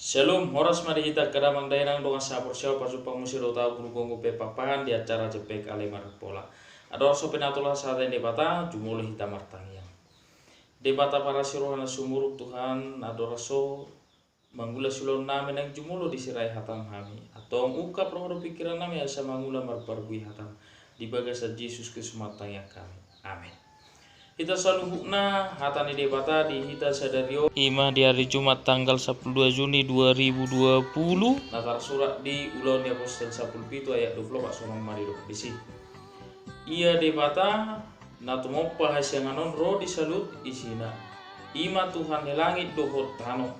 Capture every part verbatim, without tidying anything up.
Syalom, horas ma di hita angka damang dainang dongan saporseaon, pajumpang muse do hita guru gonggo pe papahan di acara Jempek Ale Marpola. Andorang so pinatolhas hata ni Debata, jumolo hita martangiang. Debata parasi roha na sumurung Tuhan, andorang so mangula siulaon nami naeng jumolo disirai hatam hami. Antong ungkap roha dohot pingkiran nami asa mangula marparbue hatam. Di bagasan Jesus Kristus martangiang hami. Amen. Hita saluhutna, hata ni Debata di hita sadari on. Ima di ari Jumat tanggal sampulu dua Juni dua ribu dua puluh. Na tarsurat di Ulaon ni Apostel sampulu pitu ayat dua puluh opat songon on ma didok disi. Ia Debata na tumompa hasiangan on ro di saluhut isina. Ima Tuhan ni langit dohot tano.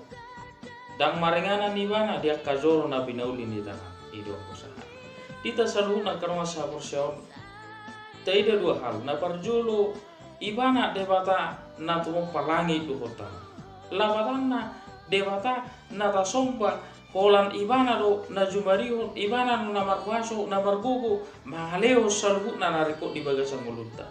Ndang maringanan ibana di angka joro na pinauli ni tangan. I do anggo sahat. Di hita saluhutna angka dongan saporseaon, taida dua hal. Na parjolo, ibana Debata na tumompa langit dohot tano. Lapatanna, Debata na tasomba, holan ibana do na jumadihon, ibana do na marhuaso, na margogo mangalehon saluhutna na ringkot di bagasan ngolunta.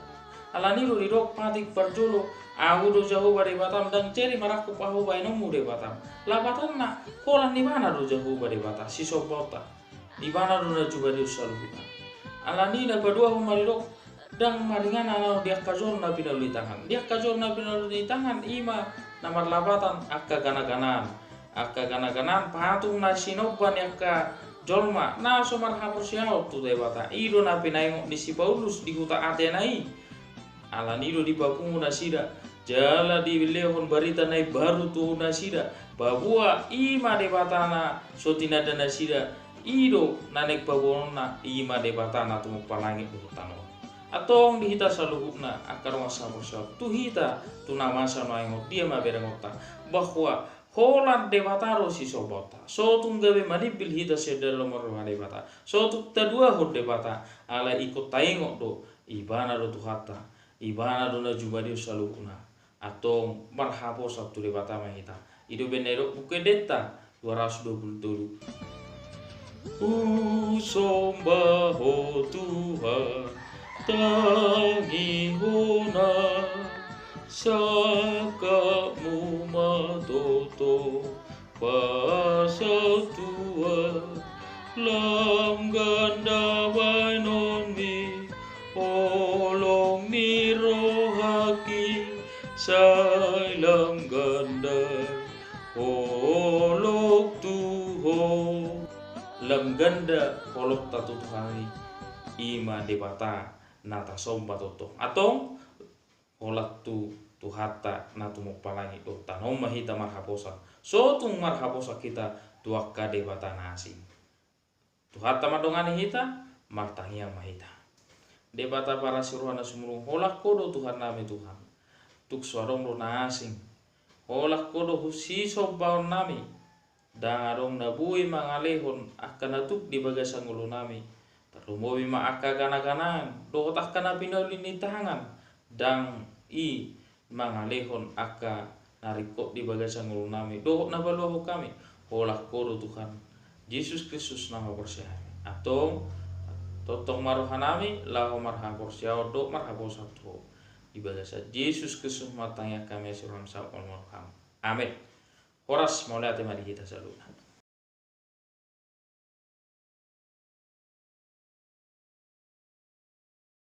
Alani do didok patik parjolo, Ahu do Jahowa Debatam, ndang jadi marangkup ahu baenonmu Debatam. Lapatanna, holan ibana do Jahowa Debata sisombaonta. Ibana do na jumadihon saluhutna. Alani na paduahon ma didok, ndang maringanan ahu di angka joro na pinauli tangan. Di angka joro na pinauli tangan, ima na marlapatan angka ganaganaan. Angka ganaganaan patung na sinomba ni angka jolma na so marhaporseaon tu Debata. I do na pinaingot ni si Paulus di huta Atena i. Alani do dipapungu nasida, jala dilehon barita na imbaru tu nasida, paboa ima Debata na so tinanda nasida, i do na naeng paboaonna, ima Debata na tumompa langit dohot tano. Antong di hita saluhutna, angka dongan saporseaon, tu hita, tu na masa nuaeng on, dia ma berengonta, bahwa holan Debata do sisombaonta. So tung gabe manimbil hita sian dalan lomo ni roha Debata. So tung taduahon Debata, alai ingkon taingot do, ibana do Tuhanta, ibana do na jumadihon saluhutna. Antong marhaposan tu Debata ma hita. I do umbahen na didok Buku Endenta dua ratus dua puluh tolu. Husomba Ho Tuhan, tangihon ma sangkapmu ma tongtong. Pasautuan lam ganda baenonmi, holong ni rohangki sai lam ganda holong tu Ho. Lam ganda holongta tu Tuhan i, ima Debata na tasomba tongtong. Antong, holan tu Tuhanta na tumompa langit dohot tano ma hita marhaposan. So tung marhaposan hita tu angka debata na asing. Tuhanta mandongani hita, martangiang ma hita. Debata parasi roha na sumurung, holan Ho do Tuhan nami Tuhan. Tung so adong do na asing. Holan Ho do sisombaon nami. Ndang adong na boi mangalehon angka na tuk di bagasan ngolu nami. Tarlumobi ma angka ganaganaan dohot angka na pinauli ni tangan. Ndang i mangalehon angka na ringkot di bagasan ngolu nami dohot na paluahon hami. Holan Ho do Tuhan Jesus Kristus na huporseai. Antong, tongtong ma roha nami laho marhaporseaon dohot marhaposan tu Ho. Di bagasan Jesus Kristus martangiang hami, asi roham saut ma roham. Amen. Horas, mauliate ma di hita saluhutna.